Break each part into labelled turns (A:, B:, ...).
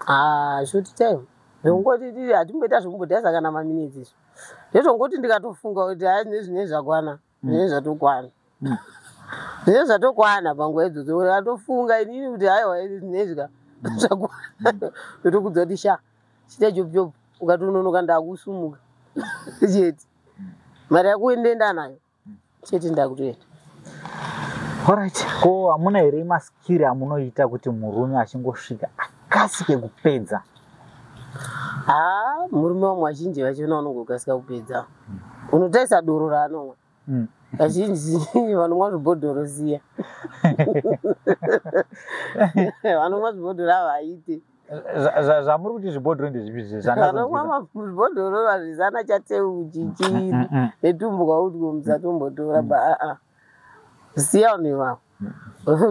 A: Ah, short time. Ndongoti hatimboita zvekumbotaisa kana maminitsi izvo. Ndezvongoti ndikatofunga kuti hai, nezvine zvakwana, zvine zvatokwana. Zvine zvatokwana panguva idzodzo. Atofunga inini kuti haiwa, zvinezvika zvakwana. Ndotokudza kuti sha, chita job job, ukatononoka ndakusumuka chete. Mari yako ndoenda nayo chete, ndakutoenda.
B: Alright, ko hamuna here maskiri amunoita kuti murume achingosvika akasike kupedza?
A: Haa, murume wamwe vazhinji vachona unongokasika kupedza. Unotaisa doro raanomwa. Vazhinji vanomwa zvibhodhoro, siya, vanomwa zvibhodhoro havaite.
B: Zvamuri kuti zvibhodhoro ndezvipi?
A: Vanomwa zvibhodhoro vazvisana chateu chichi netumbwa utwo, musatombotora ba. Aa, siya vanhu ivavo,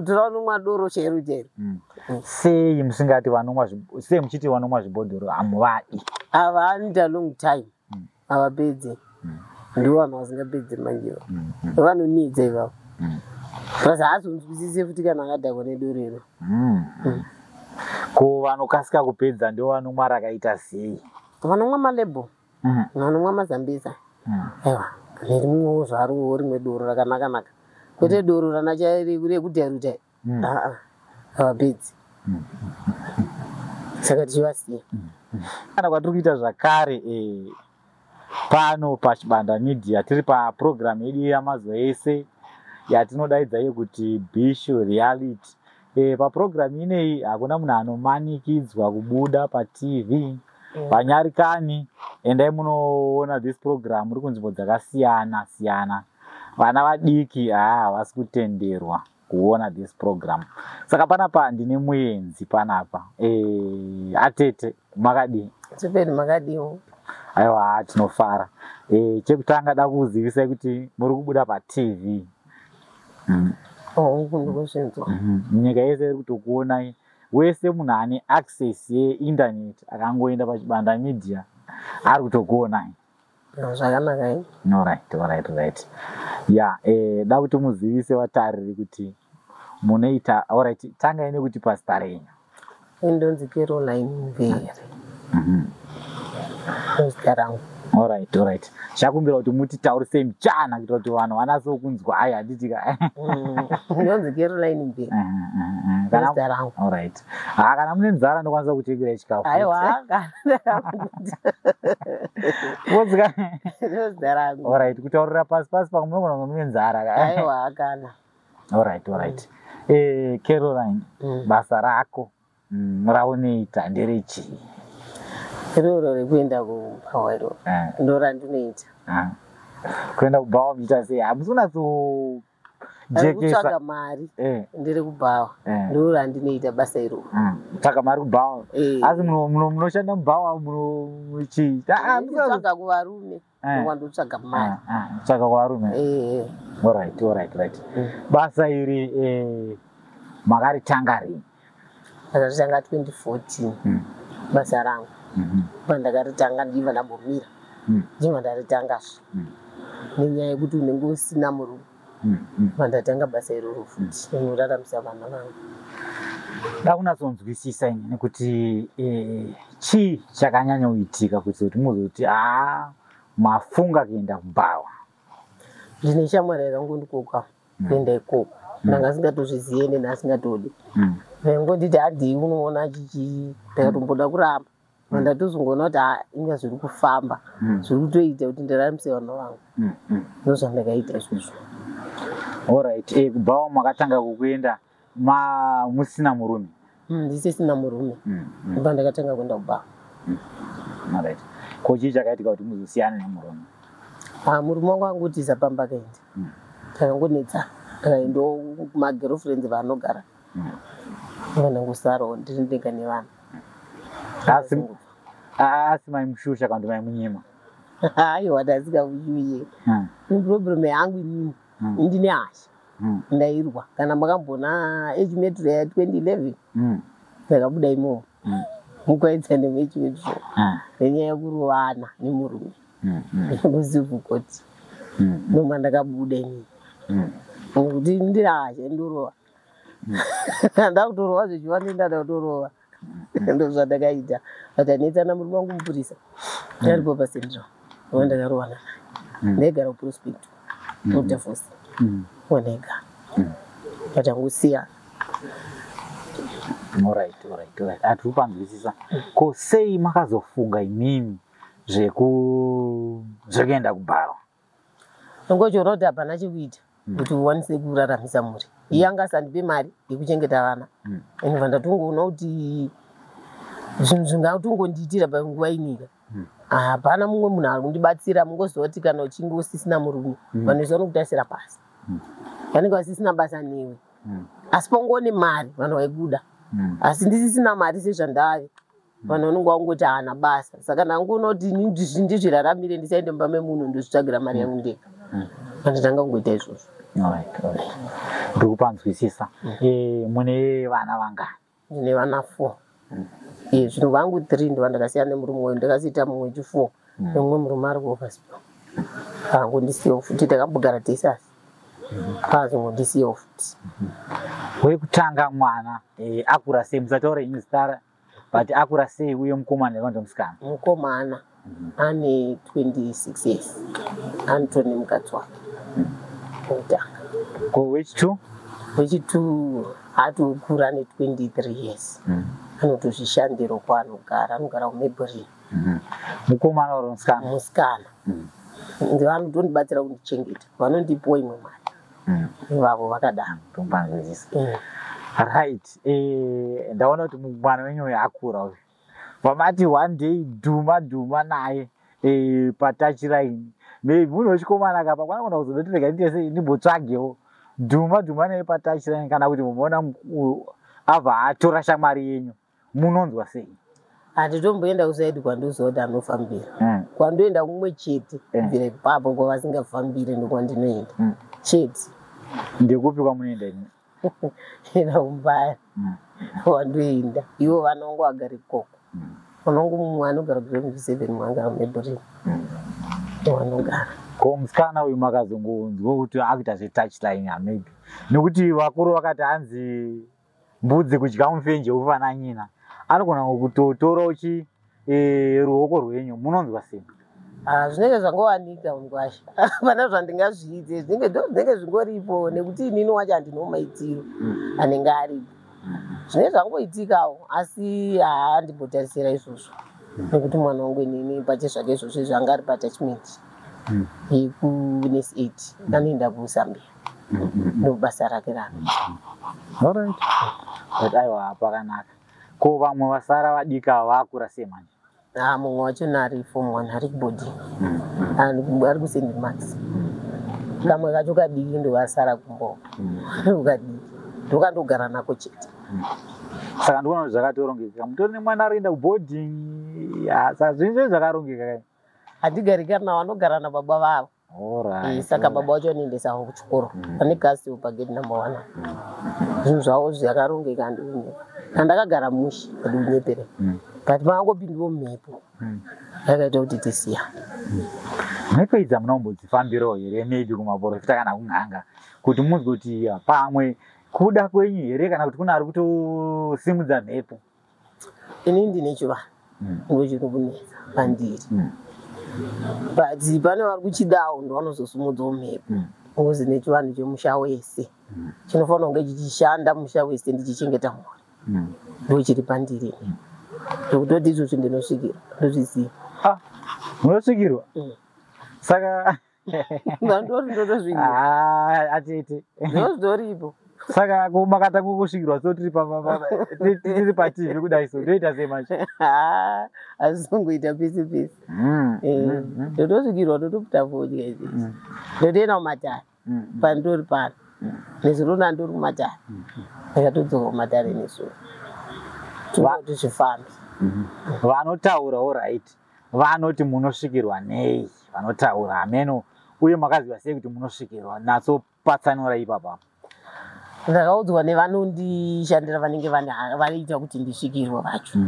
A: tora vanomwa doro chairo chairo.
B: Sei musingati vanomwa, sei muchiti vanomwa zvibhodhoro hamuvadi?
A: Ava anoita long time, havapedzi. Ndivo vanhu vasingapedzi manje, vanonidza ivavo. Plus haazonzwisise futi kana akadhakwa nedoro iro.
B: Ko vanokasika kupedza ndo vanomwa rakaita sei?
A: Vanomwa maLabel, vanomwa maZambezi, aiwa, nerimwewo zvarowo rimwe doro rakanaka naka, kwete doro rana rekudhairuta. Aa, havapedzi, saka tichivasiya.
B: Kana kwatiri kuita zvakare pano paChibanda Media, tiri papurogiramu yedu yamazuva ese yatinodaidza iyo kuti Bishu Reality. Papurogiramu ineyi hakuna munhu anomanikidzwa kubuda paTV. Vanyarikani, endai munoona this program muri kunzvimbo dzakasiyana siyana. Vana vadiki haa, havasi kutenderwa kuona this program. Saka panapa ndine muenzi panapa. Atete, makadii?
A: Tipeni, makadiwo?
B: Aiwa, tinofara. Chekutanga da kuzivisai kuti muri kubuda paTV.
A: Oh, ndikuzvinzwa.
B: Nyika yese iri kutokuonai. Wese munhu ane access yeinternet akangoenda paChibanda Media ari kutokuonai.
A: Zvakanaka i.
B: Alright, ya, da kuti muzivise vatariri kuti munoita. Alright, tangai nekuti pazita renyu.
A: Indonzi Caroline Mvere, ndozita rangu.
B: Alright, chakumbira kuti mutitaurise muchana kuitira kuti vanhu vanatsokunzwa. Ai, handiti ka?
A: Ndonzi Caroline Mvere, ndozita rangu.
B: Alright, ha, kana mune nzara ndokwanisa kutengerai chikafu.
A: Aiwa.
B: Wozika.
A: Ndozita rangu.
B: Alright, kutaurira pasi pasi pamwe munogona kunge mune nzara ka.
A: Aiwa, kana.
B: Alright, Caroline, basa rako raunoita nderechii?
A: Iroro rekuenda kubhawa iroro, ndo randinoita.
B: Ah. Kuenda kubhawa muchiita sei? Hamusi kunatsojekesa.
A: Kutsvaga mari. Ndiri kubhawa. Ndo randinoita basa iroro.
B: Kutsvaga mari kubhawa? Asi munoshanda mubhawa muchii?
A: Kutsvaga kuvarume, ndokwandotsvaga mari.
B: Kutsvaga kuvarume. Alright, basa iri makaritanga rini?
A: Ndakaritanga 2014 basa rangu. Pandakaritanga ndibva ndambomira, ndibva ndaritangazve nenyaya yekuti unenge usina murume. Pandatanga basa iroro futi rinoraramisa vana vangu.
B: Da kunatsonzwisisa ini nekuti chii chakanyanya kuitika kuti muzoti haa, mafunga kuenda kubhawa?
A: Ndine shamwari yakangondikoka kuenda ikoko. Ndanga singatozviziye neni asingatodi. Vaingonditi handii unoona chichi. Ndakatomboda kuramba, ndatozongoona kuti ha, inga zviri kufamba, zviri kutoita kuti ndiramise vana vangu. Ndozvandakaita izvozvo.
B: Alright, kubhawa makatanga kukuenda musina murume?
A: Ndisisina murume. Ndibva ndakatanga kuenda kubhawa.
B: Alright, ko chii chakaitika kuti muzosiyana nemurume?
A: Ah, murume wangu angotiza pamba akaenda. Takangonetsa, akaendawo kumagirlfriends vaanogara. Vanangosarawo ndiri ndega nevana.
B: Asi maimushusha kana kuti maimunyima?
A: Aiwa, ndasingamushuye. Iproblem yangu inini, ndine hasha. Ndairwa. Kana makambona H-Metro ya 2011, ndakabuda imomo mukwaidza nemuH-Metro nenyaya yekurovana nemurume kucivil court. Noma ndakabuda inini nekuti ndine hasha, ndorova. Ndakutorova zvechiva, ndendada kutorova. Ndo zvandakaita. Vatanetsana murume wangu mupurisa aripo paCentral wandakarowana naye. Ndaigara kuProspect Dr. Force wandaigara, vatangosiyana.
B: Alright, hatiri kupanzwisisa. Ko sei makazofunga imimi zvekuenda kubhawa?
A: Ongochiona kuti hapana chekuita kuti uwanise kuraramisa mhuri. Iye anga asandipe mari yekuchengeta vana. Inobva ndatongoona kuti zvinhu zvingatongondiitira panguva inika, hapana mumwe munhu ari kundibatsira. Mungoziva kuti kana uchinge usisina murume, vanhu vese vanokutarisira pasi, vanenge vasisina basa newe. Asi pangone mari, vanhu vaikuda. Asi ndisisina mari sezvandave, vanhu vanonge vangoti haana basa. Saka ndangoona kuti ini ndizviraramire, ndisaende mumba memunhu, ndozvitsvagira mari yangu ndega. Pandatanga kungoita izvozvo.
B: Alright, ndiri kupanzwisisa. Mune vana vangani?
A: Ndine vana four. Iye zvino vangu three ndova ndakasiyana nemurume uyu. Ndakazoita mumwe wechifour nemumwe murume ari kuoverspill, angondisiyawo futi. Takambogara tese, asi paazongondisiyawo futi.
B: Wekutanga mwana akura sei? Musataura imi zita, but akura sei, uye mukomana here kana musikana?
A: Mukomana ane 26 years, anitori nemukadzi wake wekutanga.
B: Ko wechitu?
A: Wechitu atokura, ane 23 years, anotozvishandiro kwaanogara, anogara kuMabelreign.
B: Mukomana uri musikana?
A: Musikana. Ndivanotondibatsira kundichengeta, vanondipiwa imwe mari ivavo vakadaro.
B: Topanzwisisa. Right, ndaona kuti mwana wenyu uyu akura uyu. Vamati one day dhuma dhuma naye patouchline, maybe munhu wechikomana kapa kwanagona kuzodoti rega nditese ndimbotsvagewo dhuma dhuma naye patouchline, kana kuti mumaona abva atora shamwari yenyu, munonzwa sei?
A: Handitomboenda kuside kwandoziva kuti anofambira. Kwandoenda kumwe chete, kubvira ipapo kwavasingafambire ndokwandinoenda chete.
B: Ndekupi kwamunoenda imi?
A: Enda kumbaya wandoenda. Ivo vana vangu vagara ikoko. Vanangu mumwe anogara kugrade 7, mumwe anogara muMabelreign, wanogara.
B: Ko musikana uyu makazongonzwa kuti akuita zvetouchline, maybe nekuti vakuru vakati hanzi mbudzi kudya mufenje ufana nyina, anogona kutotora uchi ruoko rwenyu, munonzwa sei?
A: Ah, zvinenge zvangowanika mugwasha, hapana zvandingazviite. Zvinenge ndo zvinenge zvingoripo, nekuti inini wacho handino maitiro anenge aripo. Zvinenge zvangoitikawo, asi haandimbotarisira izvozvo, nekuti mwana wangu inini pache zvake izvozvo izvo anga ari paattachment yekuNurse Aid, anoenda kuZambia, ndobasa rake ranoita.
B: Alright, but aiwa, pakanaka. Ko vamwe vasara vadika vakura sei manje?
A: Ah, mumwe wachona ari form one, ari kuboarding, ari kuSt Marks. Kamwe kacho kadiki ndovasara kumboka, kadiki ndokandogara nako chete.
B: Saka ndikuona kuti zvakatorongeka, mutori nemwana ari kuenda kuboarding. Ya, saka zvinhu zve zvakarongeka kai.
A: Handigarikani navo, anogara nababa vavo. Saka baba vacho vanoendesawo kuchikoro, pane gasi pagate number one. Zvinhu zvavo zvakarongeka, handikunyepa. Kandakagara mushe, handikunyepere, but makangopindiwo mhepo yakaita kuti tisiyane.
B: Mhepo idzi hamunombodzifambirawo here, maybe kumaprofita kana kun'anga, kuti munzwe kuti ya, pamwe kuda kwenyu here kana kuti kuna ari kutosimudza mhepo?
A: Inini ndine chivanhu, ndo chiri kunetsa pandiri. But pane vari kuchidawo, ndovanozosumudzawo mhepo. Ngozi nechivanhu chemusha wese chinofanira kunge chichishanda musha wese, ndichichengeta mhuri, ndo chiri pandiri ini. Zvekutoti izvozvo ndinosvikira, ndozviziva.
B: Ah, munosvikirwa?
A: Mm.
B: Saka
A: Ndandori ndotozviziva.
B: Ah, atete.
A: Ndozvitoripo.
B: Saka ko makatanga kusvikirwa so tiri tiri paTV kudai, so ndoita sei manje?
A: Hazvizongoita pese pese. Ndotosvikirwa, ndotoputa fodya izvezvi, ndotoenda kumatare. Pandori pano nezuro ndandori kumatare, ndakatodzoka kumatare nezuro, tinoti zvifambi.
B: Vanotaura, alright, vanoti munosvikirwa nei? Vanotaura hameno. Uye makaziva sei kuti munosvikirwa? Natsopatsanura ipapa.
A: Ndakaudzwa nevanondishandira, vanenge vanoita kuti ndisvikirwe vacho,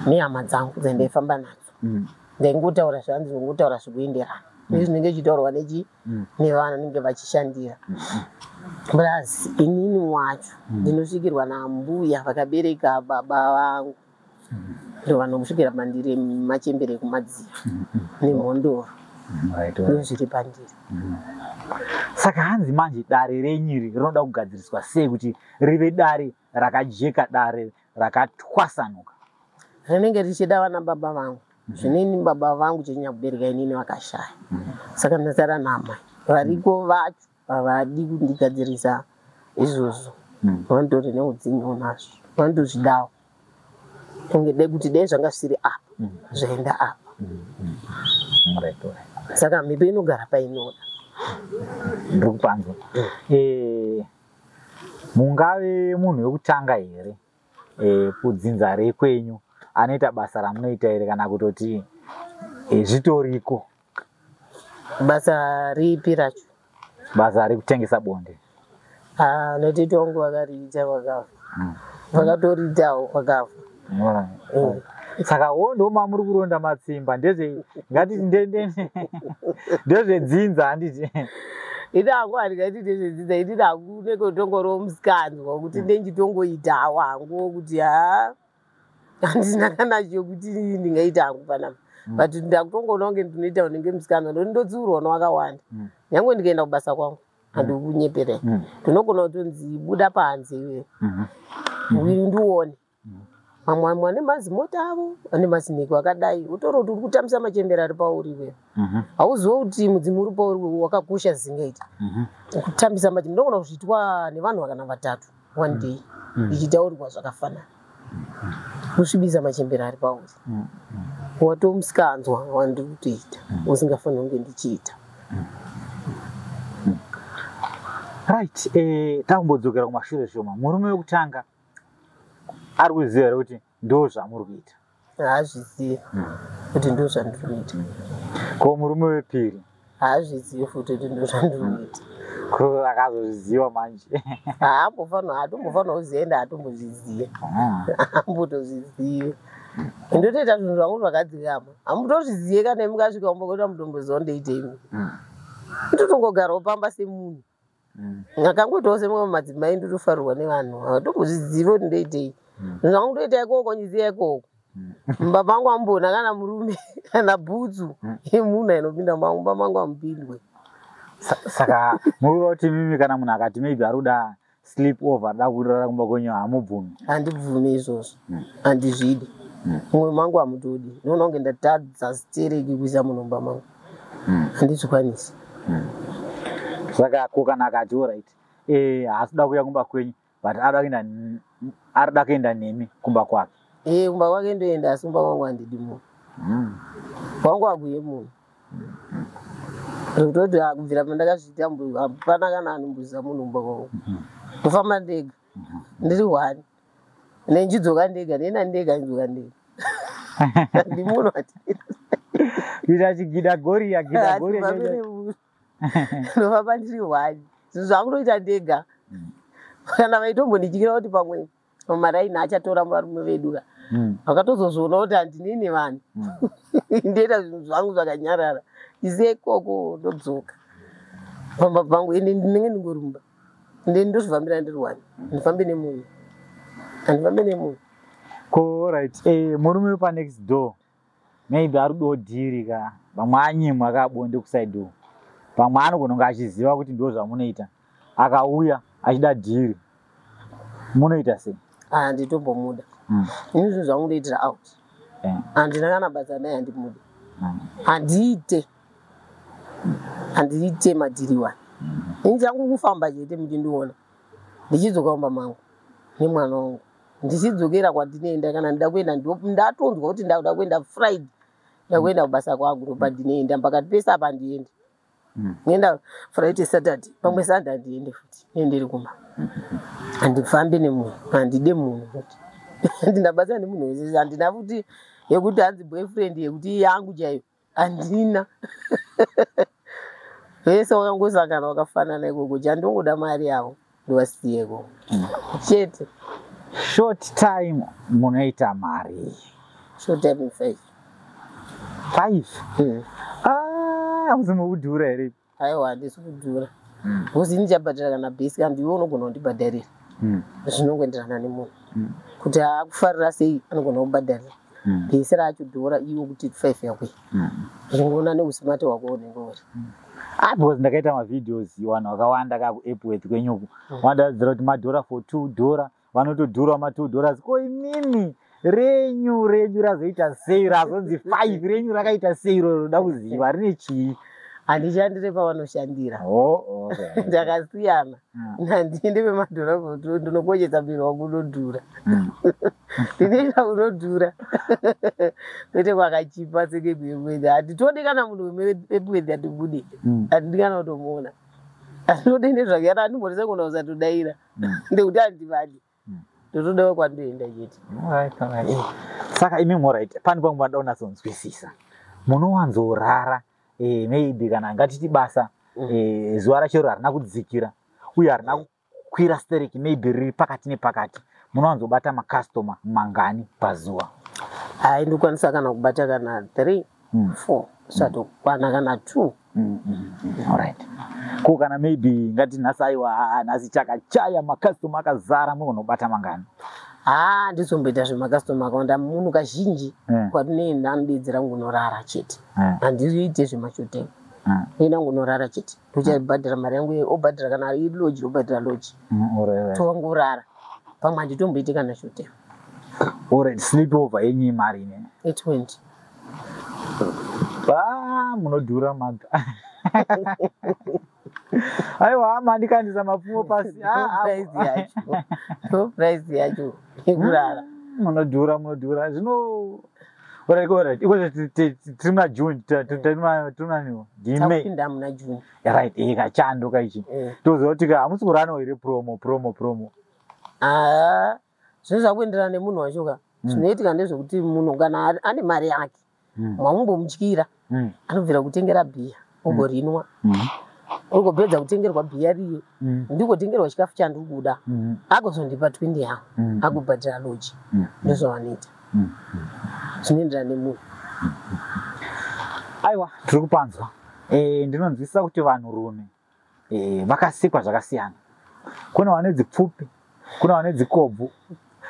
A: nehama dzangu dzandaifamba nadzo. Ndaingotaura zvanzi, ndingotaura zvikuenderana nezvinenge zvichitaurwa nechi nevanenge vachishandira. Plus inini wacho ndinosvikirwa nambuya vakabereka baba vangu. Ndo vanosvikira pandiri machembere ekumadziya nemhondoro. Ndozviri pandiri.
B: Saka hanzi manje dare renyu iri rinoda kugadziriswa sei kuti rive dare rakajeka, dare rakatwasanuka?
A: Rinenge richida vana baba vangu. Zvineni baba vangu chenyakubereka inini vakashaya. Saka ndasara naamai. Variko vacho havadi kundigadzirisa izvozvo. Vanotori neutsinye unazvo. Vanotozvidawo. Kunge dai kuti dai zvanga zvisiri apa, zvaenda apa. Saka mhepo inogara painoda.
B: Ndiri kupanzwa. Mungave munhu wekutanga here kudzinza rekwenyu anoita basa ramunoita here, kana kutoti zvitoriko?
A: Basa ripi racho?
B: Basa rekutengesa bonde.
A: Notete wangu vakariita vakafa. Vakatoriitawo vakafa.
B: Saka wo ndo mamuri kuronda matsimba, ndezve ngatiti ndezvedzinza, handiti?
A: Ini hangu handingati ndezvedzinza, ini hangu nekotongoriwo musikanzwa kuti ndenditongoitawo hangu kuti haa handina kana chokuti ndingaita hangu panapa. But ndakutongoona kunge ndinoita unenge musikanzwa, ndokuti ndotsiurwa newakawanda. Nyangwe ndikaenda kubasa kwangu handikunyeperei, ndinogona kutonzi buda panze iwewe ndione. Mamwe ane mazimota avo, ane mazineko akadai, utori kuti uri kutambisa machembere ari pauri iwewe. Hauzivi kuti mudzimu uri pauri wakakosha zvisingaiti. Kutambisa machembere ndinogona kuzviitwa nevanhu kana vatatu one day, ndichitaurirwa zvakafanana. Kusvibisa machembere ari pauri. Watomusikanzwa wandiri kutoita usingafaniri kunge ndichiita.
B: Right, takumbodzokera kumashure shoma. Murume wekutanga ari kuziva here kuti ndo zvamuri kuita?
A: Haazvizivi kuti ndo zvandiri kuita.
B: Ko murume wepiri?
A: Haazvizivi futi kuti ndo zvandiri kuita.
B: Ko akazozviziva manje?
A: Haambofanira, haatombofanira kuziva, ende haatombozviziva. Haambotozvizivi. Ndotoita zvinhu zvangu zvakadzikama. Hamutozvizive kana mukasvika kumba mutomboziva ndoitei. Ndotongogarawo pamba semunhu. Akangoitawo semamwe madzimai, ndotofarirwa nevanhu. Havatombozvizivi kuti ndoitei. Zvangu ndoita ikoko, nyiziya ikoko. Mumba mangu amboona kana murume kana bhutsu yemunhu inopinda mumba mangu hamupindwe.
B: Saka murikuda kuti mimi kana munhu akati maybe ari kuda sleep over, arida kurara kumba kwenyu, hamubvumi?
A: Handibvumi izvozvo, handizvidi. Mumwe mangu hamutodi. Ndinoona kunge ndatadza stereki kuisa munhu mumba mangu. Handizvikwanisi.
B: Saka ko kana akati alright, haasi kuda kuuya kumba kwenyu, but arida kuenda nemi kumba kwake?
A: Kumba kwake ndoenda, asi kumba kwangu handidi munhu. Kwangu hakuye munhu. Zvekutoti kubvira pandakazviita hapana kana anomboziva munhu mumba kwangu. Ndofamba ndega, ndiri one. Nenjidzoka ndega, nena ndega, ndidzoka ndega. Ndimunhu ati.
B: Kuita chigida goria, gida goria.
A: Ndofamba ndiri one. Zvinhu zvangu ndega. Kana vaitombondityira kuti pamwe maraini achatora varume vedu ka. Vakatozozviona kuti handinini vanhu. Ndoita zvinhu zvangu zvakanyarara. Ise ikoko ndodzoka. Pamba pangu ende ndinenge ndingorumba. Ende ndozvifambira ndiri one. Handifambi nemunhu. Handifambi nemunhu.
B: Ko right, murume wepa next door maybe ari kudawo dhiri ka, pamwe anyimwa kabonde kuside uko, pamwe anogona kunge achiziva kuti ndo zvamunoita, akauya achida dhiri, munoita sei?
A: Handitombomuda. Ini zvinhu zvangu ndoitira out. Handina kana basa naye, handimudi. Handiite. Handiite madhiri wani. Ini changu kufamba chete muchindiona. Ndichidzoka mumba mangu nemwana wangu. Ndichidzokera kwandinoenda kana ndida kuenda, ndatonzwa kuti ndakuda kuenda Friday. Ndakuenda kubasa kwangu ndopandinoenda, pakati pese apa handiendi. Ndoenda Friday, Saturday, pamwe Sunday handiendi futi, ndiri kumba. Handifambi nemunhu, handide munhu futi. Handina basa nemunhu wese, handina futi yekuti hanzi boyfriend yekuti yangu chaiyo, handina. Vese wakangosangana wakafanana ikoko, chandongoda mari yavo ndovasiye ikoko chete.
B: Short time munoita mari?
A: Short time 5.
B: 5? Hamusi mukudhura here?
A: Aiwa, handisi kudhura. Because ini ndichabhadhara kana bhesi, kana ndiwe unogona kundibhadharira. Zvinongoenderana nemunhu. Kuti akufarira sei, anogona kubhadharira. Rese racho dhora iwo kuti 5 yakwe. Zvingoona neusimati hwako unenge uri.
B: Ah, because ndakaita mavideos, vanhu vakawanda kakuEpworth kwenyuku vandadzira kuti madhora for $2, vanotodhura ma$2. Ko imimi renyu razoita sei, razonzi 5? Renyu rakaita sei iroro? Roda kuziva rine chii.
A: Handishandire pavanoshandira.
B: Oh, okay.
A: Ndakasiyana. Handiendi pemadhora for 2, ndinokochesa muviri wangu unodhura. Ndinoita unodhura, kwete kwakachipa sekekuEpworth. Handitodi kana munhu weEpworth, handibudi. Handidi kana kutomuona, handinodi nezvake. Ana handimborese kuona kusatodaira ndekuti handivadi. Ndotodawo kwandoenda chete.
B: Alright. Saka imi, alright, pane pamwe panoda kunyatsonzwisisa. Munowanzorara maybe kana ngatiti basa zuva racho harina kudzikira uye harina kukwira stereki, maybe riri pakati nepakati, munowanzobata makastoma mangani pazuva?
A: Hai, ndokwanisa kana kubata kana 3, 4, kusatokwana kana 2.
B: Alright, ko kana maybe ngati nhasi, aiwa, nhasi chakachaya, makastoma akazara, munonobata mangani?
A: Haa, handizomboita zvemakastoma akawanda. Munhu kazhinji kwatinoenda anodedzera ngunorara chete. Handiite zvemashoteng. Enda ngunorara chete, ndochabhadhara mari yangu, obhadhara kana iri lodge, obhadhara lodge. Tongorara pamwe, handitomboiti kana short time.
B: Alright, sleep over yenyu imari ine?
A: I20.
B: Ah, munodhura maga. Aiwa, mandikandisa mapfumo pasi. Ah, ah.
A: Price yacho, ndo price yacho yekurara.
B: Munodhura, munodhura zvino. Alright, iko tiri muna June, tiri munaniwo ndimay.
A: Takupinda muna June.
B: Right, kachando kaichi. Toziva kuti ka hamusi kuranawo here promo?
A: Haa, zvinhu zvakuenderana nemunhu wacho ka. Zvinoitika ndezvekuti munhu kana ane mari yake, mwamumbomutyira, anobvira kutengera bhiya, ogorinwa. Ugopedza kutengerwa bhiya riye, ndikotengerwa chikafu chandiri kuda, agozondipa 20 yangu, agobhadhara lodge. Ndozvavanoita. Zvinoenderana nemunhu.
B: Aiwa, tiri kupanzwa. Ndinonzwisisa kuti vanhurume vakasikwa zvakasiyana. Kune vane dzipfupi, kune vane dzikobvu,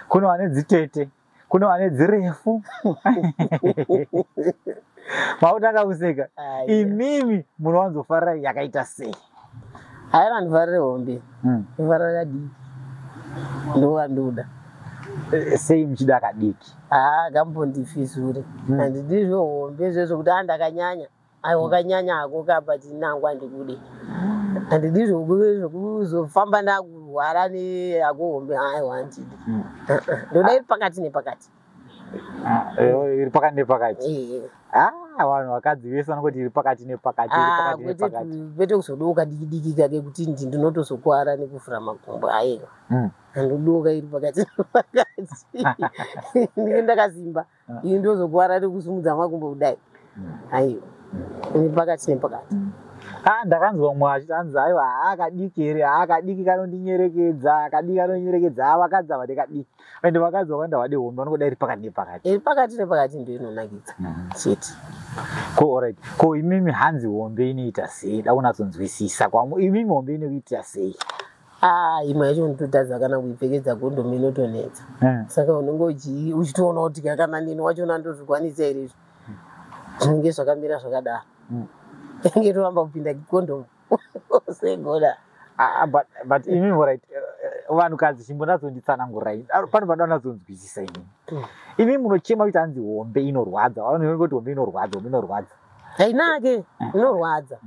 B: kune vane dzitete, kune vane dzirefu. Mautanga kuseka. Imimi munowanzofarira yakaita sei?
A: Haina, ndifarire hombe. Ndifarira diki, ndovandoda.
B: Sei muchida kadiki?
A: Haa, kambondifizure. Handidi zvehombe zvezvokuti a ndakanyanya. Aiwa, wakanyanya hako ka, but nangu handikude. Handidi zvekuzofamba ndakurwara nehako hombe. Aiwa, handidi. Ndoda iri pakati nepakati.
B: Ah, iri pakati nepakati. Ah, vanhu vakadzi vese vanongoti iri pakati nepakati, iri
A: Ah,
B: pakati
A: kwete
B: nepakati.
A: Kwete kuzodoka diki diki kake kuti ndinotozokwara nekuvhura makumbo. Aiwa, handodoka iri pakati nepakati, ndinge ndakasimba. Ini ndozokwara nekusimudza makumbo kudai. Aiwa, iri pakati nepakati.
B: Ah, ndakanzwa mumwe achiti anzi aiwa, haa, kadiki here, haa, kadiki kanondinyerekedza, kadiki kanonyerekedza. Haa, vakadzi havade kadiki, ende vakadzi vakawanda havade hombe, vanongoda iri pakati nepakati.
A: Iri pakati nepakati ndo inonakidza chete.
B: Ko alright, ko imimi hanzi hombe inoita sei? Da kunatsonzwisisa kwamu, imimi hombe inokuitira sei?
A: Ah, imwe yacho unototadza kana kuipfekedza kondomu, inotonetsa. Saka unenge uchitoona kuti kana nini wachona ndozvikwanisa here izvi? Zvinenge zvakamira zvakadaro. Inge toramba kupinda kondomu segoda.
B: Ah, but imimi, alright, vanhukadzi chimbonyatsonditsanangurai. Ah, pano panoda kunatsonzwisisa imimi. Imi munochema kuti hanzi hombe inorwadza, vanhu hombe inorwadza, hombe inorwadza.
A: Hainake, inorwadza.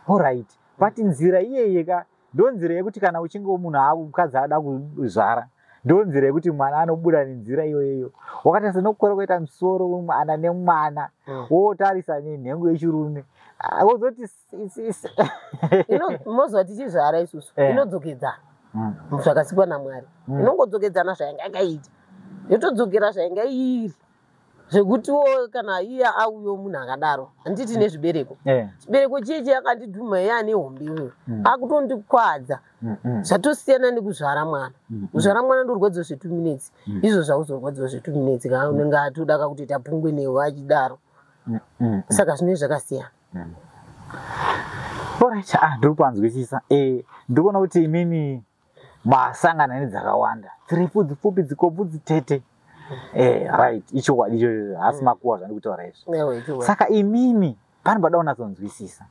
B: Alright, but nzira iyeye ka, ndo nzira yekuti kana uchinge munhu mukadzi ada kuzvara, ndo nzira yekuti mwana anobuda nenzira iyoyeyo. Wakatarisa nokukura kuita musoro wemwana nemwana, wotarisa nenhengo yechirume. Ah, wozoti
A: Mozwa tichizvara isusu, inodzokedzana. Zvakasikwa naMwari. Inongodzokedzana zvainga yakaita, yotodzokera zvainga iri, zvekutiwo kana iye auyo munhu akadaro, handiti nezvibereko, chibereko chiye akandidhuma iye ane hombe iyoyo, akutondikwadza. Zvatosiyana nekuzvara mwana. Kuzvara mwana ndorwadziwa zve2 minutes. Izvo zvauzorwadziwa zve2 minutes kana unenge atoda kakutoita pungwe newe achidaro. Saka zvinenge zvakasiyana.
B: Alright, ah, ndiri kupanzwisisa. Ndiri kuona kuti imimi Masangana nedzakawanda, dzirefu, dzipfupi, dzikobvu, dzitete. Right, ichokwadi ichocho, hasi makuwa zvandiri kutaura izvi.
A: Ewe, ichokwadi.
B: Saka imimi pane pada kunatsonzwisisa,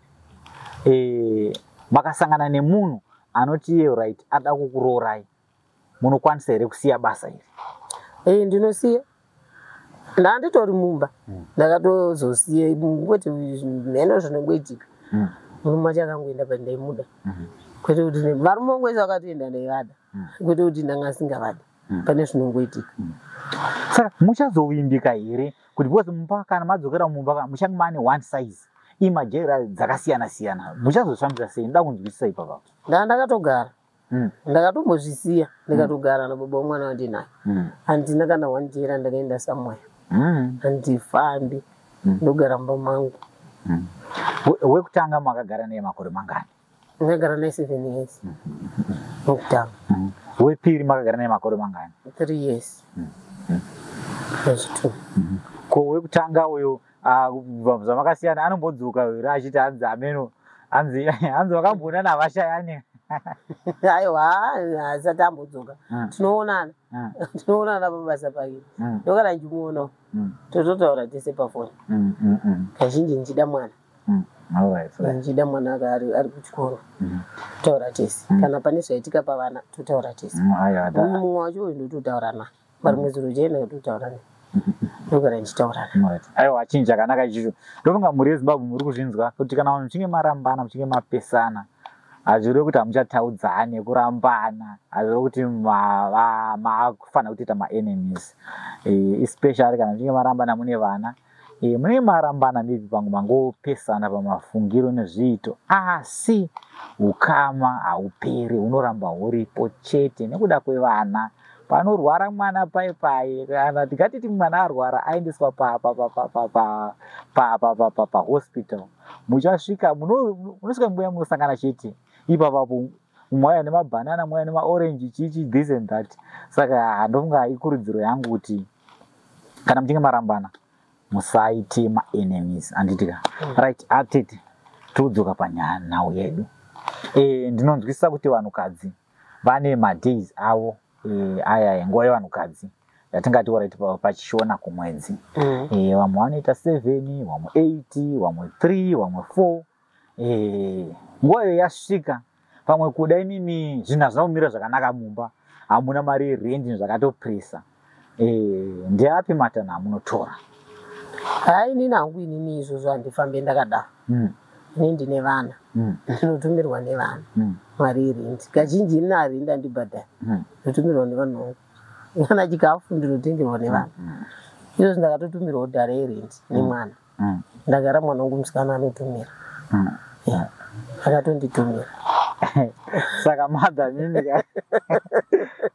B: makasangana nemunhu anoti iye right, ada kukuroorai, munokwanisa here kusiya basa iri?
A: Ndinosiya. Ndanditori mumba, ndakatozosiya ngoti mheno zvinongoitika. Murume wacho akangoenda pandaimuda, kwete kuti varume vangu vese vakatoenda ndaivada, kwete kuti ndanga singavadi. Pane zvinongoitika.
B: Saka muchazovimbika here kuti, because mumba, kana madzokera mumba ka, muchange mane one size, imajaira dzakasiyana siyana, muchazoshandisa sei? Ndoda kunzwisisa ipapa.
A: Ndaa ndakatogara, ndakatombozvisiya, ndikatogara nababa womwana wandinaye. Handina kana one day randakaenda somewhere. Handifambi, ndogara mumba mangu.
B: Wekutanga makagara naye makore mangani?
A: Ndakagara naye 7 years wekutanga.
B: Wepiri makagara naye makore mangani?
A: 3 years nechitu.
B: Ko wekutanga uyo, kubva zvamakasiyana, anombodzoka here achiti hanzi ameno, hanzi vakamboonana havashayani?
A: Aiwa, asati ambodzoka. Tinoonana. Tinoonana pabasa pake. Ndokana ndichimuonawo, tototaura tese pafoni. Kazhinji ndichida mwana. Ndichida mwana ari kuchikoro, totaura tese. Kana pane zvaitika pavana, totaura tese.
B: Aiwa,
A: Mumwe wacho uyu ndototaura naye parimwe zuro chaenda, totaura naye, ndogara ndichitaura naye.
B: Right. Aiwa, chinhu chakanaka ichicho. Ndofunga mhuri yeZimbabwe muri kuzvinzwa kuti kana vanhu muchinge marambana, muchinge mapesana, hazvirevi kuti hamuchataudzane. Kurambana hazvirevi kuti maakufanira kutoita maenemies, especially kana muchinge marambana mune vana. Munenge marambana maybe pamwe mangopesana pamafungiro nezviito, asi ukama hauperi, hunoramba huripo chete nekuda kwevana. Panorwara mwana pai pai, kana tingatiti mwana arwara aendeswa pahospital, muchasvika, munosvika nguva yamunosangana chete ipapapo, mauya nemabhanana, mauya nemaorenji, chichi, this and that. Saka handofunga ikurudziro yangu kuti kana muchinge marambana, musaite maenemies, handitika? Right, atete, todzoka panhau yedu. Ndinonzwisisa kuti vanhukadzi vane madays avo, aya nguva yevanhukadzi yatingati right pachishona kumwedzi. Vamwe vanoita 7, vamwe 8, vamwe 3, vamwe 4. Nguva iyo yasvika, pamwe kuda imimi zvinhu hazvina kumira zvakanaka mumba, hamuna mari yerendi, zvakatopresa, ndeapi matanho amunotora?
A: Hai, inini hangu, inini izvozvo handifambe ndakadaro. Ini ndine vana. Ndinotumirwa nevana mari yerendi. Kazhinji ini harendi handibhadhari. Ndinotumirwa nevanhu vangu. Kana chikafu ndinotengerwa nevana. Izvozvo ndakatotumirwa kudhara yerendi nemwana. Ndagara mwana wangu musikana anotumira. Yeah. Akatonditumira.
B: Saka madha, mimi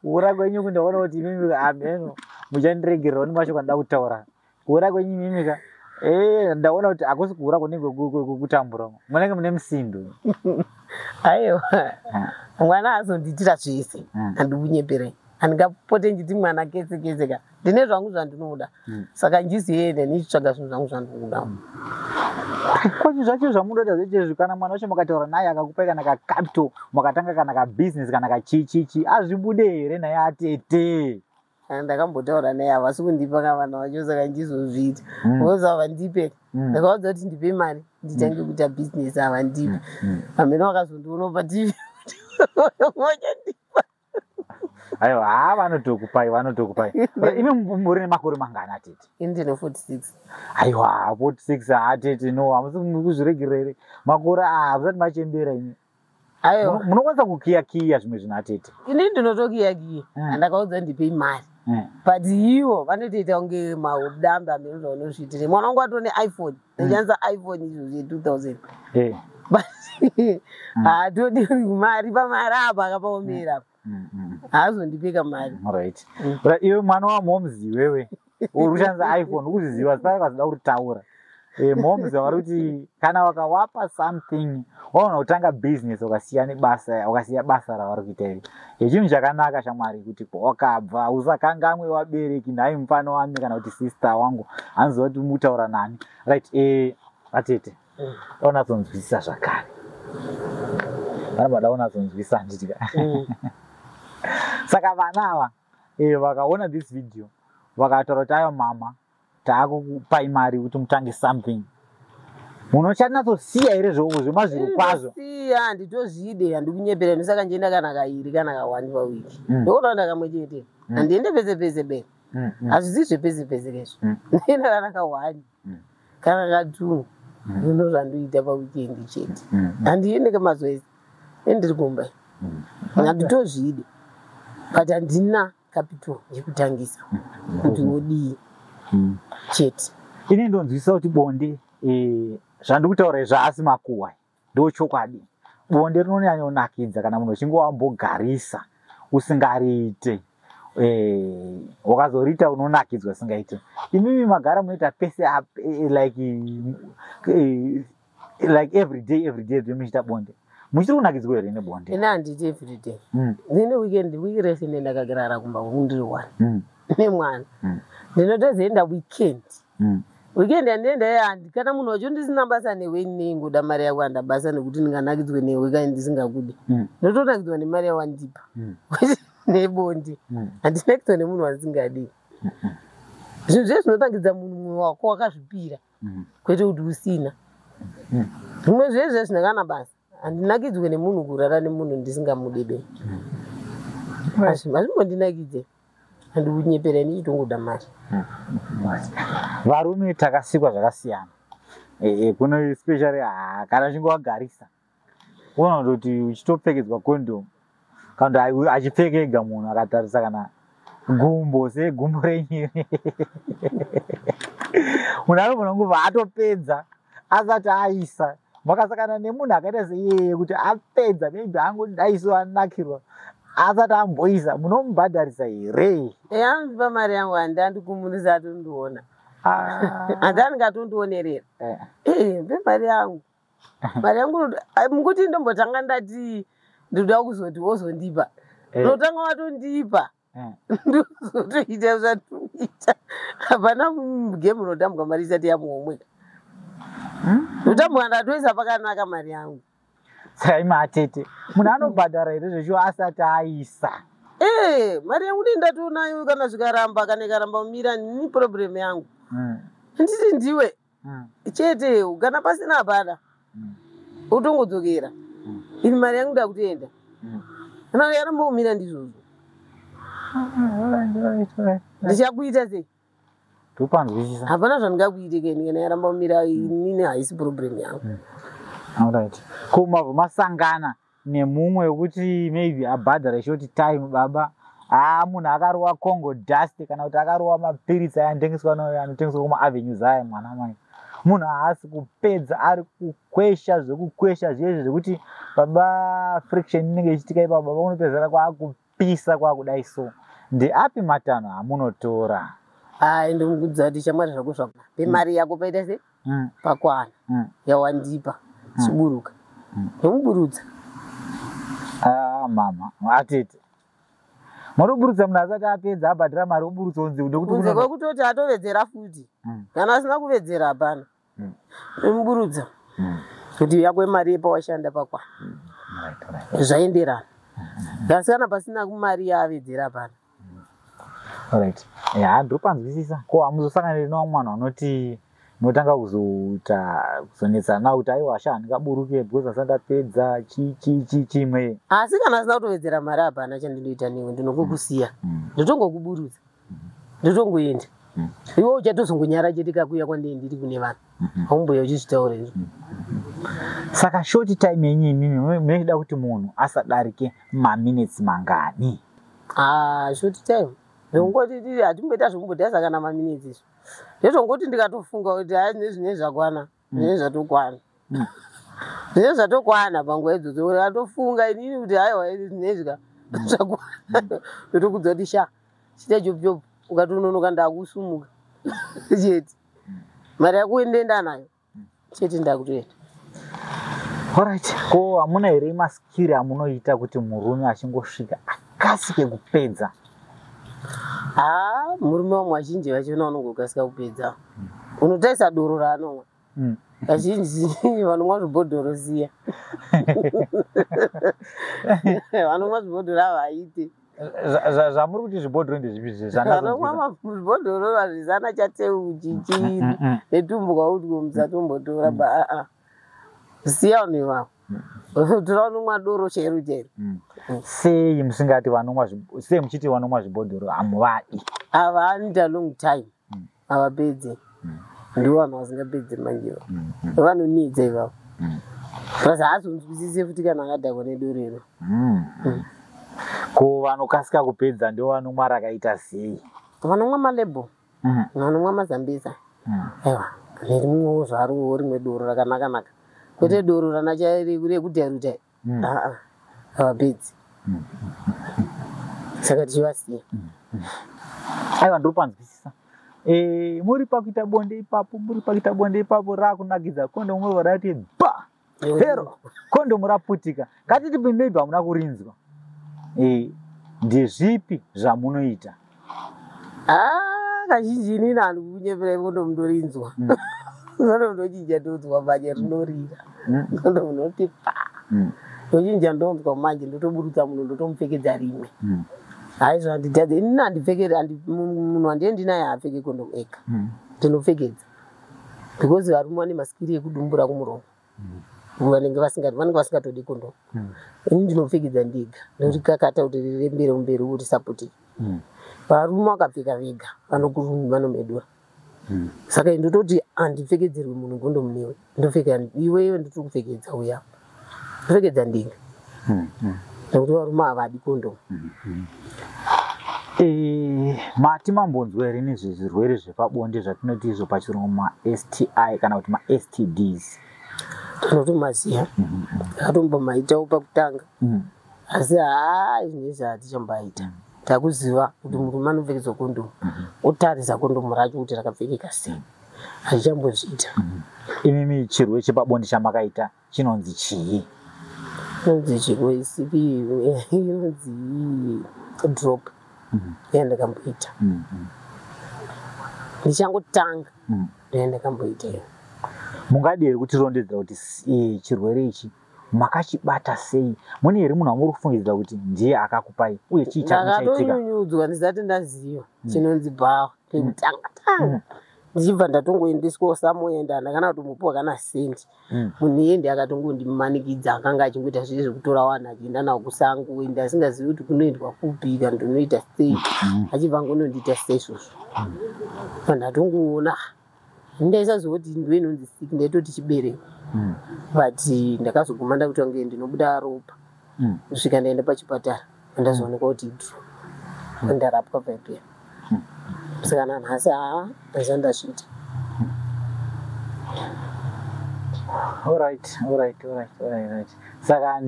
B: kuura kwenyu kundaona kuti imimi ameno muchandiregererawo nemashoko andida kutaura. Kuura kwenyu imimi ka, ndaona kuti hakusi kuura kunenge kwekutambura, munenge mune musindo.
A: Aiwa, mwana azondiitira zvese. Handikunyeperei, handingapote ndichiti mwana kese kese ka. Ndine zvangu zvandinoda, saka ndiziende ndichitsvaga zvinhu zvangu zvandinoda.
B: Kwacho zvacho zvamunoda zvechezvi, kana mwana wacho mukataura naye akakupai kana kacapital, mukatanga kana kabusiness kana kachichichi, azvibude here naye atete?
A: Ndakambotaura naye, havasi kundipa kavana vacho, saka ndizozviita because havandipe. Ndakaudza kuti ndipe mari nditange kuita bhizinesi, havandipe. Hamene vakazondionawo paTV vachandipa.
B: Aiwa, ha, vanotokupai, vanotokupai. Imi muri nemakore mangani atete?
A: Ini ndine 46.
B: Aiwa, 46, hatete, no, hamusi kuzviregerera here makore aya? Musati machembera imi.
A: Aiwa.
B: Munokwanisa kukiya-kiya zvimwe zvinhu atete.
A: Ini ndinotokiyakiya. Andakaudza ndipei mari, but ivo vanotoita kunge maudambe, hamene zvaunozviitire. Mwana wangu atone iPhone, ndashandisa iPhone izvozvo ye2000, but haatodi mari. Pamari apa akapaomera apa, haazondipeka mari.
B: Right. Right, iwe mwana wamoms, iwewe uri kushandisa iPhone, ukuzviziva zita rako, kuritaura. Moms vari kuti kana wakawapa something, waona kutanga business, ukasiya nebasa, ukasiya basa ravari kuita iri. Chinhu chakanaka shamwari kuti wakabva usakangamwe vabereki. Nhai mufana wami kana kuti sister wangu, hanziva kuti mutaura nani. Right, atete, daunyatsonzwisisa zvakare, vanobva daunyatsonzwisisa, handitika? Saka vana ava vakaona this video, vakataura kuti aiwa mama, taakukupai mari kuti mutange something, munochanyatsosiya here zvemazviro kwazvo?
A: Siya, handitozvide, handikunyepera. Ndosaka ndienda kana kairi kana kawani pawiki. Ndokuona ndakamwe chete. Handiende pese pese be. Hazvisi zvepese pese kezvo. Ndienda kana kawani kana katwo, ndo zvandoita paweekend chete. Handiende kemazuva ese, endiri kumba. Handitozvide, but handina capital yekutangisa kuti wodii chete.
B: Ini ndonzwisisa kuti bonde, zvandiri kutaura izvi haasi makuhwa, ndo chokwadi. Bonde rinonyanyonakidza kana munhu uchinge wambogarisa usingariite. Wakazoriita unonakidzwa usingaite. Imimi magara munoita pese like every day, every day muchiita bonde, muchiri kunakidzwa here nebonde?
A: Ini handiti everyday. Ndine weekend, wiki rese ne ndakagarara kumba kwangu ndiri one nemwana. Ndinotozoenda weekend. Weekend yandienda handi kana munhu wacho ndisina basa newe, inengoda mari yako, handa basa nekuti ndinganakidzwe newe kai ndisingakudi. Ndotonakidzwa nemari yawandipa nebonde. Handinakidzwa nemunhu wandisingadi. Zvinhu zvese zvinotangidza munhu mumwe wako wakazvipira, kwete kuti usina. Zvimwe zvese zvisina kana basa. Handinakidzwe nemunhu, kurara nemunhu ndisingamudebe hazvimbondinakidze. Handikunyepera, ndichitongoda mari.
B: Varume takasikwa zvakasiyana. Kuno especially kana uchinge wagarisa, unoona kuti uchitopfekedzwa condom kana kuti achipfeka ega, munhu akatarisa kana gumbo segumbo renyiri, munhu anogona kungobva atopedza asati aisa. Makasangana nemunhu akaita seiyeye kuti apedza, maybe angodaiso anakirwa asati amboisa, munomubhadharisa here?
A: Anondipa mari yangu, handiandikumurisa atondiona. Handi andingatondionerera. Mpe mari yangu, mari yangu. Mukuti ndombotanga ndati ndoda kuzoti wozondipa. Unotanga watondipa, ndozotoita zvatoita. Hapana game unotambwa mari isati yamuhomwe. Ndotambwa ndatoisa pakanaka mari yangu.
B: Saka imi atete, munhu anobhadhara here zveshuwa asati aisa?
A: Ee, mari yangu ndii ndatonayo. Kana zvikaramba, kana ikaramba kumira, ni problem yangu. Nditi ndiwe chete, kana pasina hapana. Utongodzokera. Ini mari yangu ndakutoenda. Kana yaramba kumira, ndizvozvo. Ndichakuita sei?
B: Topanzwisisa.
A: Hapana zvandingakuite keni. Kana yaramba kumira, inini haisi problem yangu.
B: Alright, ko mabva masangana nemumwe wekuti maybe abhadhara short time baba, haa, munhu akarova Congo dust kana kuti akarova mapiritsi aya anotengeswa anotengeswa kumaavenues aya, mwana mai, munhu haasi kupedza, ari kukwesha zvekukwesha zvezvo zvekuti baba friction inenge ichiitika ipapo, baba unopedzera kwaakupisa kwaakudai. So ndeapi matanho amunotora?
A: Ai, ndomukudza kuti shamwari, zvako zvako, pe mari yako paita sei? Pakwana. Yawandipa, chiburuka. Ndomuburutsa.
B: Ah, mama atete, muri kuburutsa munhu asati apedza, abhadhara mari, oburutsa unzi nekuti
A: kunze kwekutoti atovedzera futi. Kana asina kuvedzera, hapana. Ndomuburutsa kuti yako mari yepawashanda pakwana. Zvaenderana, asi kana pasina mari yaavedzera, hapana.
B: Alright, ya, ndiri ko hamuzosanganiri nevamwe vanhu vanoti munotanga kuzoita kuzonetsana kuti aiwa sha, handingaburuke because asati ndapedza chi chi chi chimwe?
A: Asi kana asina kutovedzera mari, hapana chandinoita newe, ndinongokusiya. Ndotongokuburutsa, ndotongoenda. Iwe uchatozongonyara chete kakuya kwandee ndiri kune vanhu, haumboya uchizvitaura izvo.
B: Saka short time yenyu imimi munoida kuti munhu asadarike maminutes mangani?
A: Ah, short time ndongoti hatimboita zvekumbodhaisa kana maminutes izvo. Ndezvongoti ndikatofunga kuti hai, nezvine zvakwana, zvine zvatokwana, zvine zvatokwana panguva idzodzo. Ndikatofunga inini kuti haiwa, zvinezvika zvakwana, ndotokudza kuti sha, chita chopu chopu, ukatononoka ndakusumuka chete. Mari yako ndoenda nayo chete, ndakutoenda.
B: Alright, ko hamuna here maskiri amunoita kuti murume achingosvika akasike kupedza?
A: Haa, murume wamwe vazhinji vachona unongokasika kupedza, unotarisa doro raanomwa. Kazhinji vanomwa zvibhodhoro, siya, vanomwa zvibhodhoro havaite.
B: Zvamuri kuti zvibhodhoro ndezvipi?
A: Zvanomwa zvibhodhoro hazvisana chateu chichii netumbwa utwo, musatombotora ba aa, siya vanhu ivavo, tora unomwa doro chairo chairo.
B: Sei musingati vanomwa, sei muchiti vanomwa zvibhodhoro hamuvadi?
A: Ava anoita long time, havapedzi. Ndivo vanhu vasingapedzi manje, vanonidza ivavo. Plus haazonzwisise futi kana akadhakwa nedorero.
B: Ko vanokasika kupedza ndo vanomwa rakaita sei?
A: Vanomwa maLabel, vanomwa maZambezi, aiwa, nerimwewo zvarowo rimwe doro rakanaka naka, kwete doro rana rekudharuta. Aa, havapedzi, saka tichivasiya.
B: Aiwa, ndiri panzwisisa. Muri pakuita bonde ipapo, muri pakuita bonde ipapo, rakunakidza, kondomu rati ba hero, kondomu raputika. Ngatiti maybe hamuna kurinzwa. Ndezvipi zvamunoita?
A: Ah, kazhinji inini handikukunyeperai, kondomu ndorinzwa. Kondomu ndochinja ndonzwa manje rinorira. Kondomu ndoti pa, ndochinja ndonzwa manje, ndotoburutsa munhu, ndotomupfekedza rimwe. Haizvo, handitadze inini, handipfekeri. Munhu wandiye ndinaye haapfeke kondomu ega, ndinopfekedza because varume vane maskiri ekudumbura kumuromo, vanenge vasingatodi kondomu. Ini ndinopfekedza ndega, ndorikakata kuti rirembere mumberi kuti saputike. Varume vakapfeka vega vanomedura. Saka ndototi handipfekedzerwi munhu kondomu newe, ndopfeka iwewe, ndotokupfekedza uya, ndopfekedza ndega nekuti varume havadi kondomu.
B: Mati mambonzwa here nezvezvirwere zvepabonde zvatinoti izvo pachirungu maSTI kana kuti maSTDs?
A: Tinotomaziva, akatombomaitawo pakutanga, asi haa, izvinezvi hatichambaita. Takuziva kuti murume anopfekedzwa kondomu, otarisa kondomu racho kuti rakapfekeka sei. Hatichambozviita.
B: Imimi chirwere chepabonde chamakaita chinonzi chii?
A: Inonzi chirwere isipi, inonzi drop yandakamboita ndichangotanga, ndoyandakamboita iyo.
B: Mungadi here kutirondedzera kuti chirwere ichi makachibata sei? Mune here munhu wamuri kufungidzira kuti ndiye akakupai, uye chii chakaitika?
A: Ndakatonyunyudzwa ndisati ndaziva chinonzi bhawa pekutanga tanga, ndichibva ndatongoendeswawo samoenda, ndakana kutombopiwa kana sendi. Munhu iye ndiye akatongondimanikidza, akanga achingoita zviye zvekutora vanhu achienda nawo kusango, ende asingazivi kuti kunoendwa kupi kana ndinoita sei, achibva angonondiita seizvozvo. Pandatongoona, ndaisaziva kuti ndo inonzi siki, ndaitoti chibereko, but ndakazoguma ndakuti wange ndinobuda ropa kusvika ndaenda pachipatara, andazoonekwa kuti idrop, ndarapwa paipera. Saka nanhasi haa, ndasati ndazviita.
B: Alright. Saka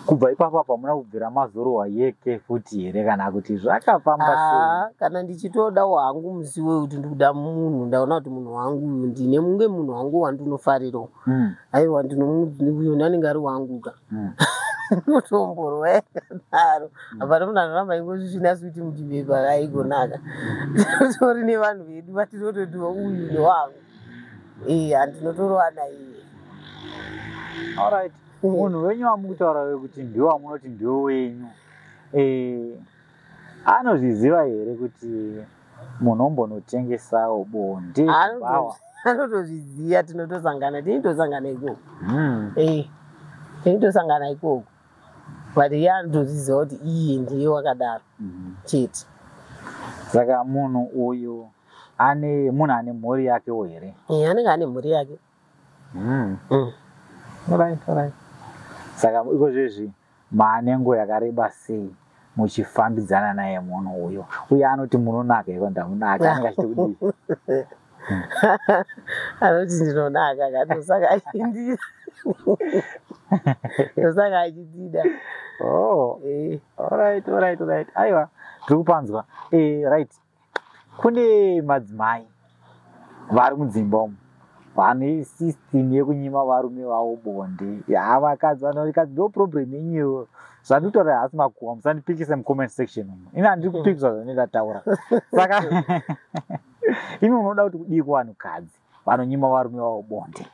B: kubva ipapo apo hamuna kubvira mazorohwa yeke futi here, kana kuti zvakafamba sei?
A: Haa, kana ndichitodawo hangu musi wekuti ndikuda munhu, ndaona kuti munhu wangu uyu, ndine munge munhu wangu wandinofarirawo, aiwa, uyu anenge ari wangu ka. Notomborwa yakadaro, hapana munhu anoramba ingosvisvina switi muchibepa, aigonaka. Tori nevanhu vedu vatinototi uyu ndewangu, handinotorova iye.
B: Alright, munhu wenyu wamukutaura wekuti ndiwo wamunoti ndiwo wenyu, anozviziva here kuti munombonotengesawo bonde kubhawa?
A: Anotozviziva, tinotosangana, tinotosangana ikoko. Tinotosangana ikoko, but iye anotozviziva kuti iye ndiye wakadaro chete.
B: Saka munhu uyu ane munhu ane mhuri yakewo here?
A: Anenge ane mhuri yake.
B: Alright. Saka iko zvezvi maane nguva yakareba sei muchifambidzana naye munhu uyu, uye anoti munonaka iko ndamunaka, anenge achiti kudii?
A: Anoti ndinonaka, katosaka achindida, tosaka achindida.
B: Oh. Alright. Aiwa, tiri kupanzwa. Right, kune madzimai vari mudzimba umu vane system yekunyima varume vavo bonde. Ya, vakadzi, vanokadzi, ndo problem yenyu. Zvandikutaura hasi makuhwa, musandipikise mucomment section umu, ini handiri kupikisa zvandinenge ndataura. Saka imi munoda kuti kudii kuvanhukadzi vanonyima varume vavo bonde?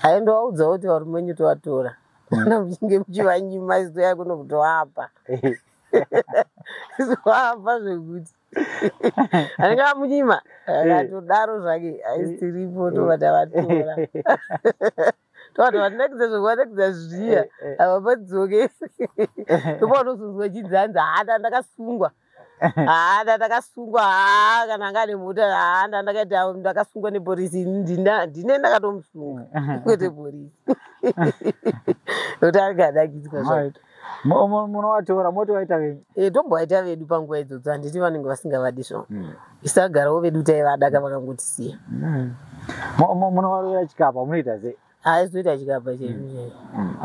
A: Aindovaudza kuti varume venyu tovatora, kana muchinge muchivanyima, izoya kuno kutoapa. Wafa zvekuti anenge amunyima akatodaro zvake, aisiripo, tobva tavatora, tobva tavanakidza zvekuvanakidza zviya. Ava padzoke, topa unozonzwa chidzanza, handa ndakasungwa, handa ndakasungwa, ha, kana anga ane mota, handa ndakaita ndakasungwa neporisi. Ndine ndakatomusunga, kwete porisi, nokuti anenge adakidzwa zvake.
B: Right. Munovatora motovaita venyu?
A: Tombovaita vedu panguva idzodzo, handiti vanenge vasingavadi zvo. Isagarawo vedu, taivada ka, vakangotisiya.
B: Munovarovera chikapa, munoita sei?
A: Haizoita chikapa chedu chaicho.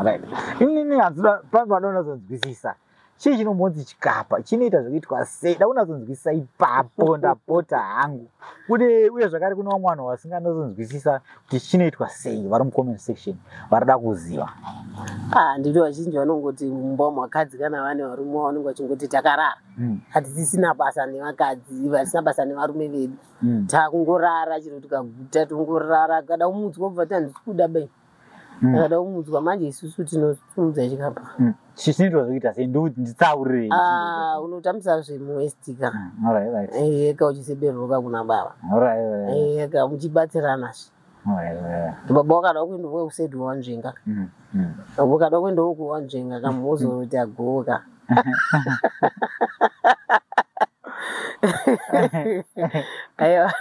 B: Right, inini handinoda panoda unazonzwisisa chii chinombonzi chikapa, chinoita zvekuitwa sei, da unazonzwisisa ipapo, ndapota hangu. Kune uye zvakare kune vamwe vanhu vasinganazonzwisisa kuti chinoitwa sei, vari mucomment section varida kuziva.
A: Ah, nditi vazhinji vanongoti mumba mwakadzi kana vane varume vanenge vachingoti takarara, hatisisina basa nevakadzi, vasina basa nevarume vedu. Takungorara chiro tikaguta tongorara, kada kumutswa ubva ti handisi kuda bai. Akada kumutswa manje, isusu tinotumudza chikapa.
B: Chinoitwa zvekuita sei? Nditsaurire.
A: Ah, unotambisa zvemuwestika.
B: Alright, right.
A: Eka uchisebererwa kuna baba.
B: Alright, right.
A: Eka muchibatsiranazve.
B: Alright.
A: Baba wakada kuenda kusedwa wanzvenga, ukada kuendawo kuwanzvenga kamuzoroti agoka. Aiwa,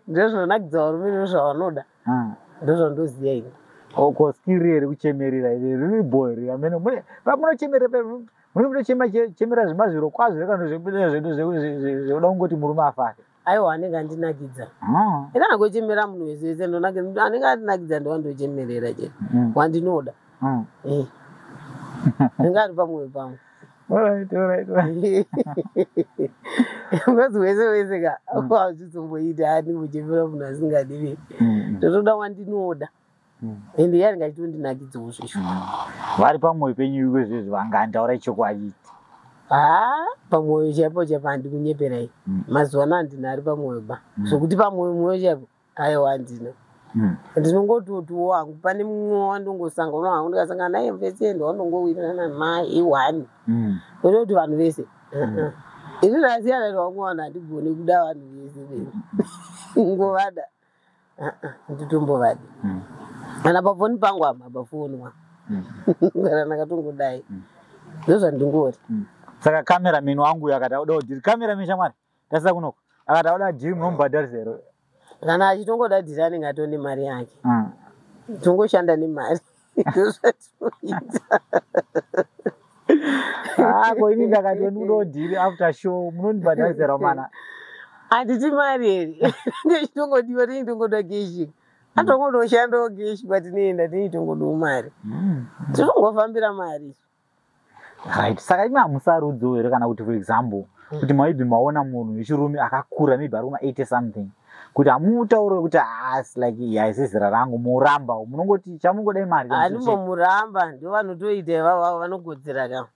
A: ndozvinonakidza varume, ndozvavanoda. Ndozvandoziva ini.
B: Ko skiri here kuchemerera iri riri bhori amene pamunochemerera, munenge munochemera zvemazviro kwazvo kana zvedu zvekuda kungoti murume afare?
A: Aiwa, anenge andinakidza. Ina angochemera munhu wese wese, anenge andinakidza ndowandochemerera chete. Wandinoda. Anenge ari pamwoyo pangu.
B: Alright.
A: Mwedzi wese wese ka wazvizomboita ani kuchemera munhu asingadivi. Ndotoda wandinoda. Ende iye anenge achitondinakidzawo zvesho.
B: Vari pamwoyo penyu ikwezvezvi vangani? Taurai chokwadi.
A: Ha, pamwoyo chaipo chaipo, handikunyeperai. Mazuva ano handina ari pamwoyo ba, zvokuti pamwoyo mwoyo chaipo, aiwa, handina. Ndinongototiwo hangu pane mumwe wandongosangana hangu, ndikasangana naye vese ndowandongowirirana naye iwani, kwete kuti vanhu vese. Ini ndasiyana nevamwe vanhu, handigoni kuda vanhu vese vese ngovada, handitombovadi. Kana pafoni pangu apa pafonwa, kana ndakatongodai, ndozvandingori.
B: Saka cameraman wangu uyu akati audawo dhiri, cameraman shamwari tasisa kunoko, akati auda dhiri, munomubhadharisa here?
A: Kana achitongoda dhiri, anenge atone mari yake. Tongoshanda nemari, ndozvatinoita.
B: Ah, ko ini ndakati ndikudawo dhiri after show, munondibhadharisa here mana?
A: Handiti mari here ndechitongodiwa? Tinitongoda keshi, atongondoshandawo keshi kwatinoenda, tinitongodawo mari, totongofambira mari.
B: Right, saka imi hamusarudzo here kana kuti, for example, kuti maybe maona munhu wechirume akakura, maybe ari kuma 80 something, kuti hamutauri kuti asi like haisi zera rangu, muramba, munongoti chamungodai mari?
A: Handimbomuramba, ndo vanotoita ivavavo, vanogodzera ka.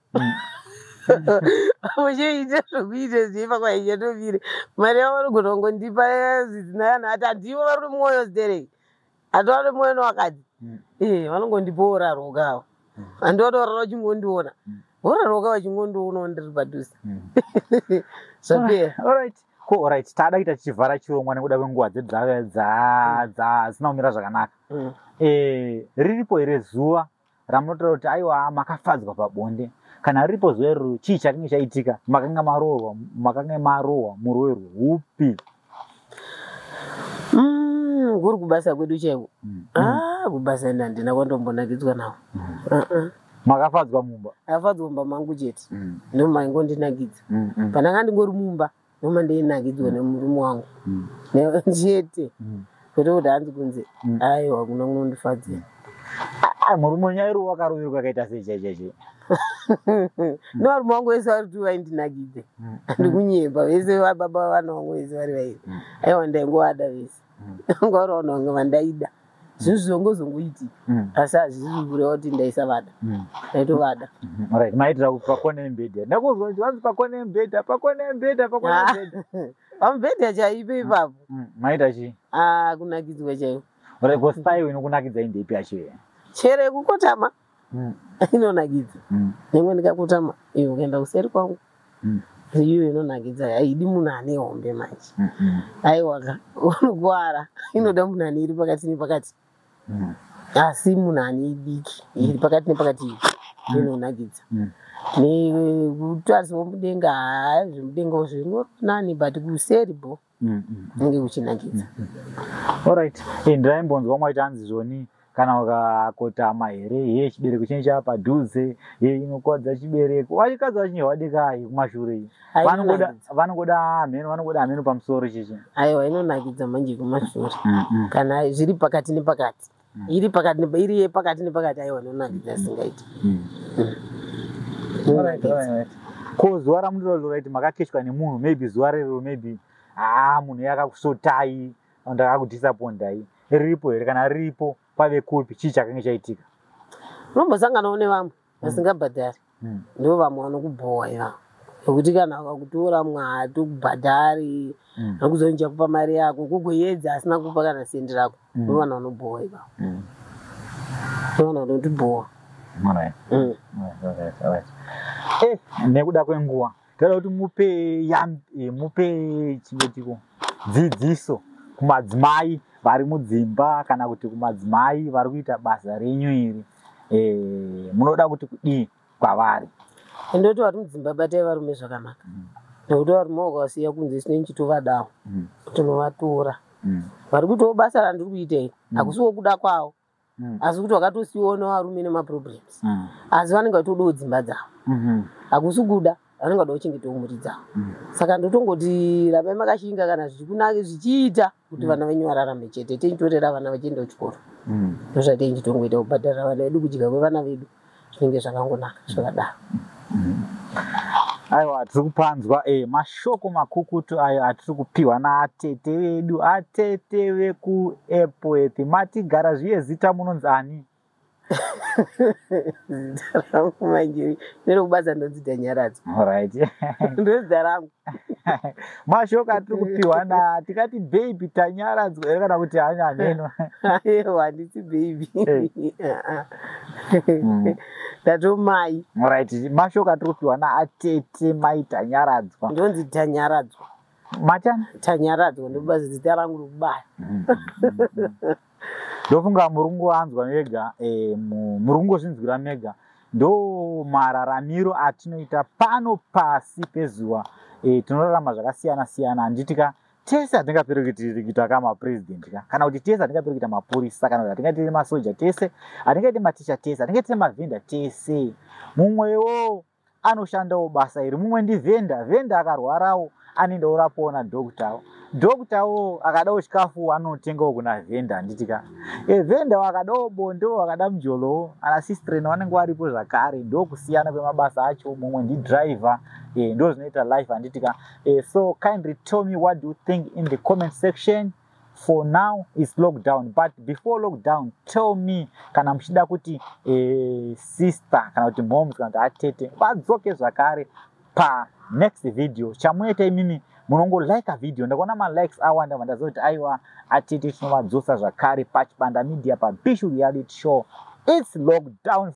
A: Muchiita zvokuita zviipa kwaichatomire mari yavo, vanogona kungondipa zvisina kana ati handivo vari mwoyo ziterei, hatovane mwoyo newakadzi. Vanongondipa oraroka avo, handivatorara vachingondiona, voraroka vachingondionawo ndiri padhuze, zvapera.
B: Alright, ko alright, tada kuita tichivhara chirongwa nekuda kwenguva dzedu dzasina kumira zvakanaka. Riripo here zuva ramunotaura kuti aiwa, makafadzwa pabonde? Kana riripo zuva iroro, chii chakange chaitika? Makanga maroorwa, makanga marohwa murowerwo hupi?
A: Kuri kubasa kwedu chaiko? Ah, kubasa ende handina kwandombonakidzwa nawo. Uh-uh.
B: Makafadzwa mumba?
A: Akafadzwa mumba mangu chete, ndomaingondinakidza. Pandanga ndingori mumba, ndoma ndinakidzwa nemurume wangu chete, kwete kuti hanzi kunze. Aiwa, kuna kunondifadzira.
B: Ah, murume wenyu iri wakaroverwa akaita sei chai chai?
A: Nevarume vangu vese vari tu vaindinakidze, ndikunyemba vese, vababa vana vangu vese vari vairi. Aiwa, ndaingovada vese, vanga vari vanhu vange vandaida. Zvinhu zvongozongoitika, asi hazvisi kureva kuti ndaisavada, ndaitovada.
B: Alright, maitira kuti pakona yemubhedha? Ndakuzwa kuti vanzi pakona yemubhedha, pakona yemubhedha, pakona yemubhedha.
A: Pamubhedha chaipo ipapo.
B: Maita chii?
A: Ah, kunakidzwa chaiko.
B: Alright, ko style inokunakidzai ndeipi yacho?
A: Chero yekukotama inonakidza. Nyangwe ndikakotama, iwe ukaenda kuseri kwangu. Iyo inonakidza, haidi munhu ane hombe manje. Aiwaka, unokuwara. Inoda munhu ane iri pakati nepakati. Asi munhu ane idiki iri pakati nepakati iyi inonakidza. Nekutarisawo mudenga, haa, zvemudengawo zvinonani, but kuseri bo kunenge kuchinakidza.
B: Alright. Ndaimbonzwa mwaita hanzi zvoni kana ukakotama here, ye chibereko chinenge chava padhuze, ye inokwadza chibereko. Vachikadzi vachinyewadekayi kumashure iyi. Vanongoda
A: Inonakidza.
B: Vanongoda mheno, vanongoda mheno pamusoro chichi.
A: Aiwa, inonakidza manje kumashure kana zviri pakati nepakati, iri pakati iri yepakati nepakati. Aiwa, inonakidza singaiti. Inonakidza.
B: Ko zuva ramunotaura kuti makakechwa nemunhu, maybe zuva rero, maybe haa, munhu yakakusotai, ndakakudisappointai, riripo here? Kana riripo, pave kupi? Chii chakange chaitika?
A: Unombosanganawo nevamwe vasingabhadhari. Ndo vamwe vanokubhowa ivavo, nekuti kana vakakutora mwahatokubhadhari, anokuzonja kupa mari yako kugoyedza asina kupa kana sendi rako. Ndo vanhu vanobhowa ivavo. Ndo vanhu vanotibhowa.
B: Nekuda kwenguva, toda kuti mupe mupe chingotiko dzidziso kumadzimai vari mudzimba kana kuti kumadzimai vari kuita basa renyu iri. Munoda kuti kudii kwavari?
A: Ndoti vari mudzimba, batai varume zvakanaka, nekuti varume vakasiya kunze sinenge chitovadawo. Tinovatora. Vari kuitawo basa randiri kuita iri, hakusiwo kuda kwavo, asi kuti vakatosiyiwawo nevarume nemaproblems. Asi vanenge vachitodawo dzimba dzavo. Hakusi kuda, vanenge vada kuchengetawo mhuri dzavo. Saka ndotongoti rambai makashinga kana zvichikunaka, zvichiita kuti vana venyu vararame chete. Tichitorera vana vachienda kuchikoro. Ndozvatinchitongoita, kubhadharira vana vedu, kudya kwevana vedu, zvinenge zvakangonaka zvakadaro.
B: Aiwa, tiri kupanzwa mashoko makukutu ayo atiri kupiwa naatete vedu, atete vekuEpworth. Matigara zviye, zita munonzi ani?
A: Zita rangu manje nerokubasa ndonzi Tanyaradzwa. Ndozita rangu.
B: Mashoko atiri kupiwa na tikati baby Tanyaradzwa here, kana kuti hani hameno?
A: Aiwa, handisi baby. Ndatomai.
B: Alright, mashoko atiri kupiwa naatete mai Tanyaradzwa.
A: Ndonzi Tanyaradzwa.
B: Matani?
A: Tanyaradzwa, ndobasa zita rangu rokubaya.
B: Ndofunga muri kungoanzwa mega, muri kungozvinzwira mega. Ndo mararamiro atinoita pano pasi pezuva. Tinorarama zvakasiyana siyana, handiti ka? Tese hatingaperi kuita kamapurezidendi ka, kana kuti tese hatingaperi kuita mapurisa, kana kuti hatingaiti masoja tese, hatingaiti maticha tese, hatingaiti mavhenda tese. Mumwewo anoshandawo basa iri, mumwe ndivhenda. Vhenda akarwarawo anoenda orapawo nadhokutawo. Dhokutawo akadawo chikafu anotengawo kuna vhenda, handiti ka? Vhenda akadawo bondo, akada mujolowo, ana sistrena vanenge varipo zvakare. Ndokusiyana kwemabasa acho. Mumwe ndidhiraivha. Ndo zvinoita life, handiti ka? So kindly tell me what do you think in the comment section. For now is lockdown, but before lockdown, tell me kana muchida kuti sister kana kuti moms kana kuti atete vadzoke zvakare panext video. Chamunoita imimi, munongolika video. Ndakaona malikes awanda, vandaziva kuti aiwa, atete tinovadzosa zvakare paChibanda Media, paBishu Reality Show. It's lockdown.